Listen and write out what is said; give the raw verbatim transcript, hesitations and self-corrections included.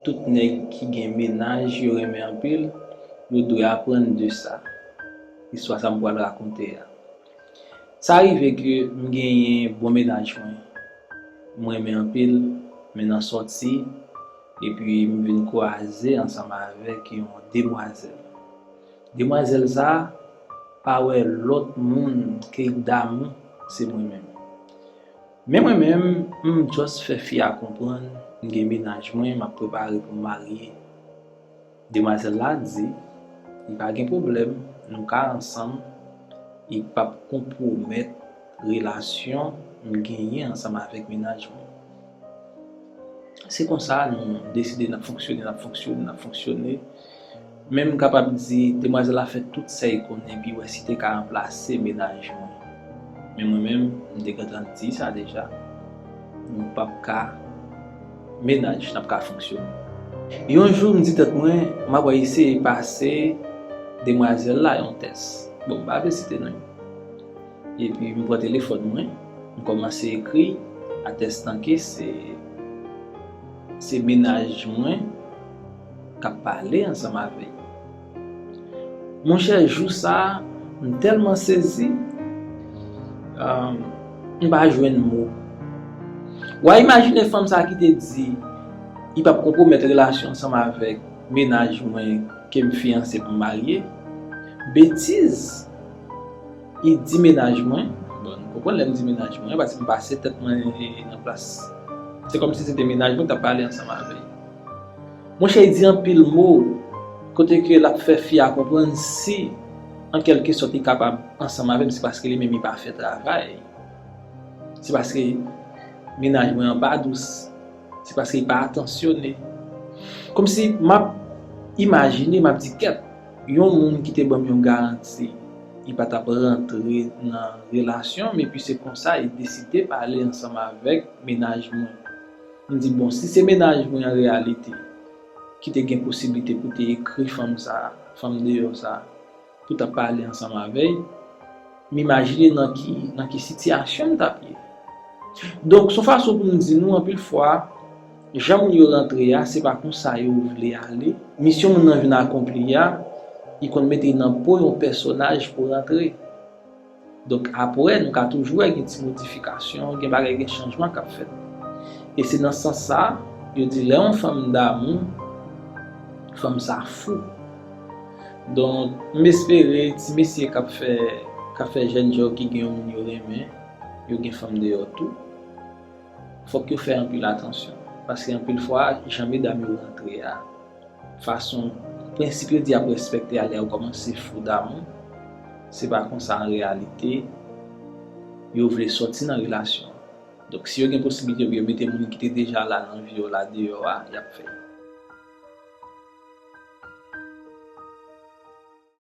Tout nèg ki gen mennaj yo renmen anpil, yo dwe aprann de sa. Istwa sa m pral rakonte a. Sa rive ke m genyen bon mennaj mwen. M renmen anpil, men nan sòti, epi m vin kwaze ansanm avèk yon demwazèl. Demwazèl sa a pa wè lòt moun ke damou, se mwen menm. Men mwen menm, m just fè fi a konprann m gen mennaj mwen, m ap prepare pou m marye. Demwazèl la di, li pa gen pwoblèm, nou ka ansanm, li p ap konpwomèt relasyon m genyen ansanm avèk mennaj mwen. Se konsa nou deside n ap fonksyone, n ap fonksyone, n ap fonksyone. Men m kapab di, demwazèl la fè tout sa l konnen, epi wè si te ka ranplase mennaj mwen. Men mwen menm, m te gentan di sa deja. Nou p ap ka mennaj, n ap ka fonksyone. Yon jou, m di tèt mwen, m ap eseye pase demwazèl la yon tès. Bon, m pa vle site non. Epi m pran telefòn mwen, m kòmanse ekri, atèstan ke se, se mennaj mwen k ap pale ansanm avè l. Monchè, jou sa a, m tèlman sezi, um, m pa jwenn mo. W a imajine fanm sa a ki te di, li p ap konpwomèt relasyon ansanm avèk mennaj mwen ke m fiyanse pou m marye. Betiz! Li di mennaj mwen, bon, nou konprann lè m di mennaj mwen, paske m pase tèt mwen nan plas. Se kòmsi se te mennaj mwen k t ap pale ansanm avè l. Monchè, li di anpil mo, kote ke l ap fè fi a konprann si, an kèlke sòt, li kapab ansanm avè m, se paske li menm li pa fè travay. Se paske mennaj mwen an pa dous. Se paske li pa atansyone. Kòmsi m ap imajine, m ap di, kèt, yon moun ki te ban m yon garanti, li pa t ap rantre nan relasyon m, epi se konsa li deside pale ansanm avèk mennaj mwen. M di, bon, si se mennaj mwen an reyalite, ki te gen posiblite pou te ekri fanm sa, fanm deyò sa, pou t ap pale ansanm avè l, m imajine nan ki, nan ki sitiyasyon m t ap ye. Donk, se yon fason pou m di nou, anpil fwa, jan moun yo rantre a, se pa konsa yo vle ale. Misyon moun nan vin akonpli a, li konn mete l nan po yon pèsonaj pou rantre. Donk, apre, nou ka toujou wè gen ti modifikasyon, gen bagay, gen chanjman k ap fèt. E se nan sans sa, yo di lè yon fanm damou, fanm sa fou. Donk, m espere ti mesye k ap fè, k ap fè jèn djòl ki gen yon moun yo renmen, yo gen fanm deyò tou, fòk yo fè anpil atansyon. Paske anpil fwa, jan medam yo rantre a, fason, prensip yo di y ap respekte a lè yo kòmanse fou damou, se pa konsa an reyalite, yo vle sòti nan relasyon. Donk, si yo gen posiblite pou yo mete moun ki te deja la nan vi yo la deyò a, y ap fè.